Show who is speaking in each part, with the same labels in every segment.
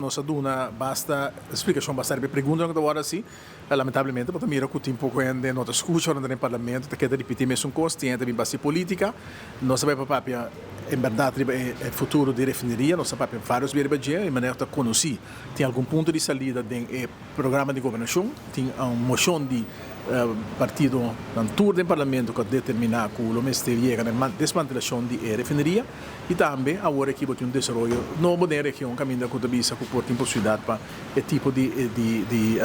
Speaker 1: nos a duna basta splikashon basta riba e preguntanan ku ta wòrdu hasi. Lamentablemente bo ta mira ku tin poko hende no ta skucha ora nan ta den parlamento, ta keda ripití mesun kos, tin hende ta bin basi polítika. Nos a bai pa papia en bèrdat riba e futuro di refineria, nos a papia vários bia riba dje, e manera ku ta konosí. Tin algun punto di salida den e programa di gobernashon, tin un moshon di partidonan tur den parlamento ku a determiná ku lo mester yega na e desmantelashon di e refineria i tambe awor aki bo tin un desaroyo nobo den e region kaminda ku ta bisa ku por tin posibilidat pa e tipo di di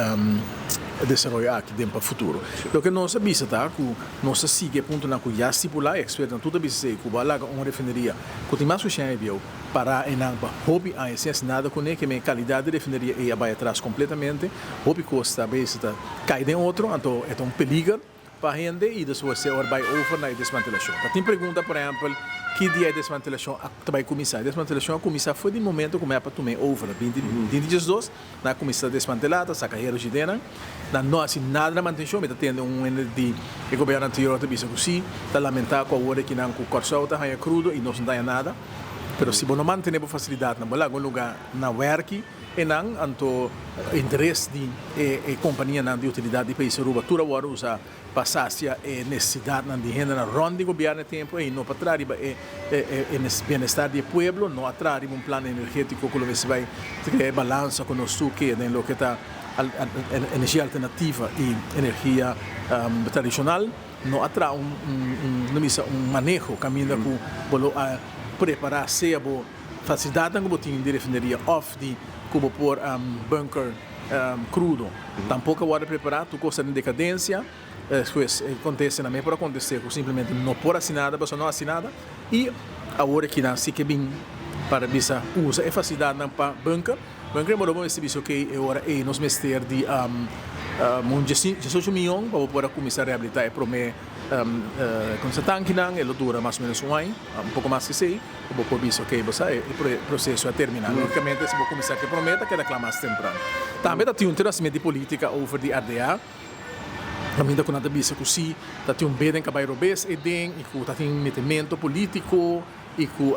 Speaker 1: desaroyo aki den pa futuro. Loke nos a bisa ta ku nos ta sigui e puntonan ku ya stipulá, e ekspertonan tur ta bisa esei, ku bo a laga un refineria ku tin mas ku shen aña bieu pará einan pa hopi aña sin hasi nada kuné, ke men e kalidat di refineria ei a bai atras kompletamente, hopi kos ta bes ta kai den otro, anto e ta un peliger. Pa hende i despues e ora bai over na e desmantelashon. Ta tin pregunta, por ehèmpel, ki dia e desmantelashon a ta bai kuminsá? E desmantelashon a kuminsá for di momento ku mep a tum'é over, na binti binti diesdos, nan a kuminsá desmantelá, ta saka hero djidenan. Nan no hasi nada na mantenshon. Mi ta tende un hende di e gobièrnu anterior ta bisa ku sí, ta lamentá ku awor aki nan ku Kòrsou ta haña krudo i nos no ta haña nada. Pero si bo no mantené bo fasilidatnan, bo laga un lugá na wèrki, Enan anto interes di e kompanianan di utilidat di pais Aruba tur a wòrdu usá pa sasia e nesesidatnan di hendenan rònt di gobièrnu e tempu ei, no pa traha riba e bienestar di e pueblo, no a traha riba un plan energétiko ku lo mester bai krea e balansa ku nos tur ke den loke ta energia alternativa i energia tradishonal, no a traha un maneho kaminda ku bo lo a prepará sea bo. Fasilidatnan ku bo tin di refineria òf di ku bo por bunker krudo tampoko a wòrdu prepará. Tur kos ta den dekadensia. Despues e konteste nan por a kontest'é ku simplemente no por hasi nada pasobra no hasi nada. I awor aki nan si ke bin para bisa usa e fasilidatnan pa bunker. Bunker e modo bo mester bisa okey e ora ei nos mester di un diesocho miyon pa bo por a kuminsá rehabilitá e promé tankinan. E lo dura mas o ménos un aña, un poko mas ke esei. Ku bo por bisa, ok, bo sa e proseso a terminá. Lógikamente, si bo kuminsá ku e promé, ta keda kla mas tempran. Tambe ta tin un terasment di polítika over di RDA, kaminda ku nan ta bisa ku si ta tin un beden ku a bai robes eiden i ku ta tin metementu polítiko i ku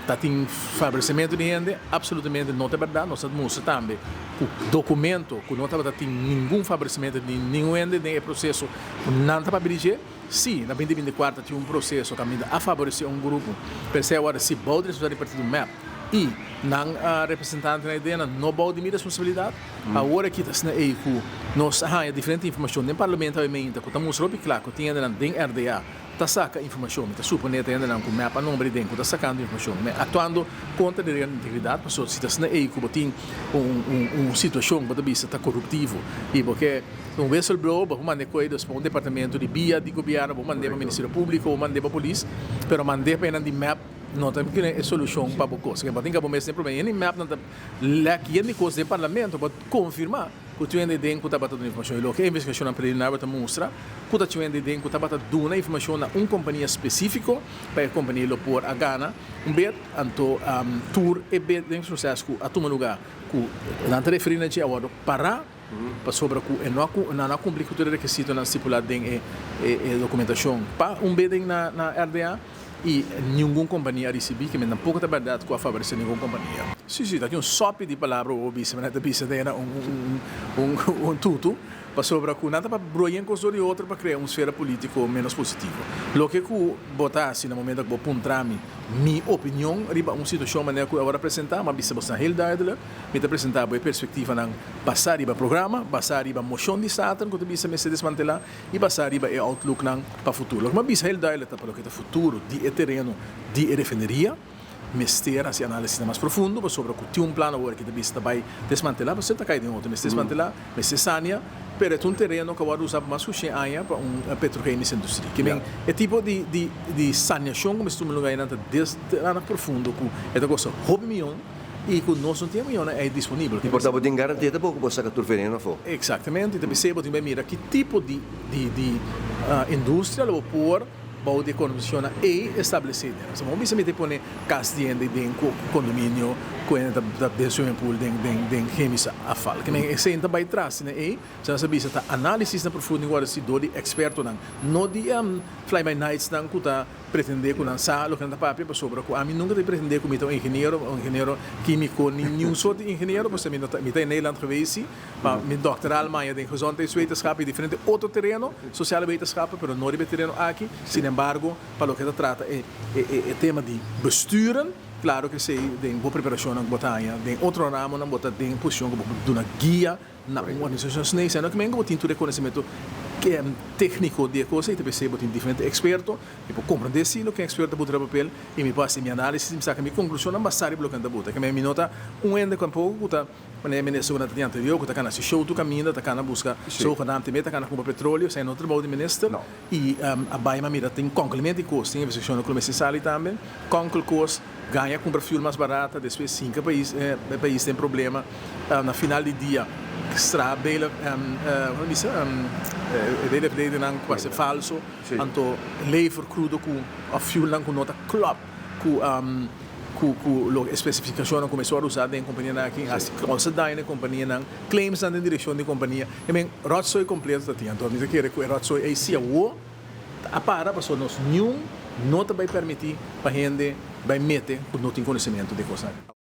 Speaker 1: ta tin favoresementu di hende. Apsolutamente no ta bèrdat. Nos a mustra tambe ku dokumento ku no tabata tin ningun favoresementu di ningun hende den e proseso ku nan ta papia di dje. Sí, na binti binti kuater tin un proseso kaminda a faboresé un grupo, pero esei awor si bou di responsabilidat di partido mep i nan representantenan ei den no bou di mi responsabilidat. Awor aki ta asina ei ku nos a haña diferente informashon den parlamento awe meinta ku ta mustra hopi kla ku tin hendenan den RDA ta saka informashon. Mi ta suponé ta hendenan ku mep a nomber ei den ku ta sakando informashon, me aktuando kontra di regla di integridat, pasobra si ta asina ei ku bo tin un situashon ku bo ta bisa ta koruptivo i bo ke Un whistleblower, bo por mand'é koe dus pa un departamento di bia di gobierno, bo por mand'é pa Ministerio Publico, bo por mand'é pa polis, pero mand'é pa enan di mep no ta kine e solucion pa bo cos. Bo tin ka bo mes den problema. Yen di mep nan ta lek yen di cos den parlamento pa confirma cu tin hende den cu tabata duna informacion. Y loke e investigacionnan preliminario ta mustra cu ta tin hende den cu tabata duna informacion na un compania specifico pa e compania lo por a gana un bid. Anto tur e bid den proces cu a tuma lugar cu nan ta referi na dje a wordo para. Pasobra ku e no a nan no a kumpli ku tur e rekisitonan stipulá den e e dokumentashon pa un bidding na na RDA i ningun kompania a risibí, ke men tampoko ta bèrdat ku a favoresé ningun kompania. Sí, sí, ta ki un sòpi di palabra bo bisa, men ta bisa den un un un un tutu, pasobra ku nan ta pa broya un kos dor di otro pa krea un sfera polítiko ménos positivo. Loke ku bo ta hasi na momento ku bo puntra mi mi opinion riba un situashon manera ku awor a presentá, mi a bisa bo esnan heel duidelijk, Mi ta presentá bo e perspektivanan basá riba programa, basá riba moshon di Staten ku ta bisa mester desmantelá i basá riba e outlooknan pa futuro. Loke mi a bisa heel duidelijk ta pa loke ta futuro di e tereno di e refineria mester hasi análisisnan mas profundo pasobra ku tin un plan awor ki ta bisa ta bai desmantelá pasobra ta kai den otro. Mester desmantelá, mester sania, pero e ta un tereno ku a wòrdu usá pa mas ku shen aña pa un petrochemische industrie. Ke men e tipo di di saniashon ku mester tuma lugar einan ta des profundo ku e ta kosta hopi miyon. I ku nos no tin e miyonan ei disponibel.
Speaker 2: I por ta bo tin garantia tampoko ku bo saka tur veneno afó.
Speaker 1: Eksaktamente, i ta bis'é bo tin bai mira ki tipo di di di industria lo bo por bou di e kondishonnan ei establesé den. Pasobra bo bisa mi ta pone kas di hende den ku kondominio ku hende ta den swimming pool den den den chemische afval. Ke men esei ta bai tras na ei, sa nos a bisa ta análisis na profundo ku a hasi dor di ekspertonan, no di fly by nights nan ku ta pretendé ku nan sa loke nan ta papia, pasobra ku ami nunka ta pretendé ku mi ta un ingeniero, un ingeniero kímiko ni niun sort di ingeniero, pasobra mi no ta, mi ta in Nederland geweest si, ma mi doctoraal maya den gezondheidswetenschap i diferente otro tereno, sociale wetenschappen, pero no riba e tereno aki. Sinembargo, pa loke ta trata e e tema di besturen, klaro ku esei den bo preparashonnan ku bo ta haña den otro ramonan bo ta den posishon ku bo por duna guia na un organisashon asina. Esei no ke men ku bo tin tur e konosementu tékniko di e kos ei, ta p'esei bo tin diferente eksperto. Mi por komprendé si loke un eksperto ta buta riba papel i mi por hasi mi análisis i mi saka mi konklushonnan basá riba loke nan ta buta. Ke men mi no ta un hende tampoko ku ta manera e minister ku nan ta tin anterior ku ta kana hasi show tur kaminda, ta kana buska zogenaamd te meta, kana kumpra petroleo. Esei no ta trabou di minister. I a bai ma mira tin konkelment di kos, tin investigashon ku lo mester sali tambe. Konkel kos, gaña kumpra fuel mas barata, despues sinka pais e pais den problema. Na final di dia stra bele komo ta bisa e bele ledenan ku a ser falso, anto lever krudo ku of fuelnan ku no ta klòp ku ku ku lo e spesifikashonnan ku mester wòrdu usá den e kompanianan aki hasi kousa daño na e kompanianan, claimsnan den direkshon di kompania. E men ròtsooi kompleto ta tin. Anto mi ta kere ku e ròtsooi ei si awo ta a para pasobra nos niun no ta bai permití pa hende bai mete ku no tin konosementu di e kosnan aki.